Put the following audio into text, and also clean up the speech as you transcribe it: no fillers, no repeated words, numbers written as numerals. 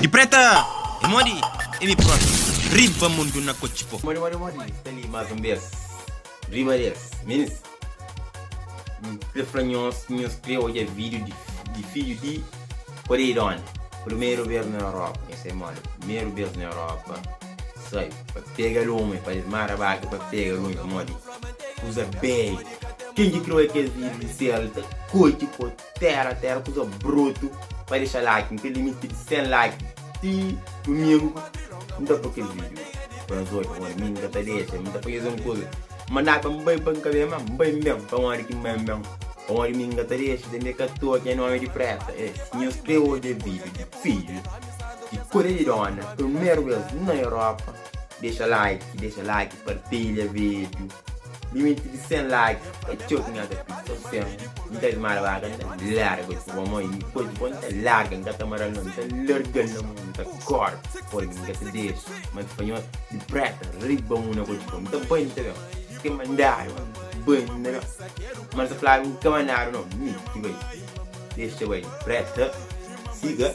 Di preta é modi é mi propi riba mundu na kotxi po. Modi modi modi sta li mas un bes riba des minis N kre fla nhos ki nhos kre odja video di fidju di Kode di dona primeru bes na Europa nhos sai modi primeru bes na Europa sai pa pega lume pa dismara baka pa pega lume pamodi kuza bedju ken ki kre odja kes video di sel ta kotxi po Tera tera kuza brutu pa dexa like n ten limiti di 100 like ti dumingu n ta poi kes video pa nhos odja pamodi mi n ka ta dexa mi ta faze un kuza mandadu pa n bai pa n ka ben ma n bai n ben pamodi ki n bai n ben pamodi mi n ka ta dexa tanbe ka toa ki é nomi di preta e si nhos kre odja video di fidju di kore di dona primeru bes na europa dexa like dexa like partilha video. Limiti di 100 like ka txeu ki nha ta pidi so 100 N ta dismara baka N ta larga ku bo mo i ku bo N ta larga N ka ta maral no N ta largal na mo N ta kore poi N ka ta dexa ma N ta fla nhos di preta riba una ku bo N ta bai N ta ben Ke mandadu N ta bai N ta ben Ma N ta fladu N ka mandadu no Mi ki bai Dexa bai di preta Siga.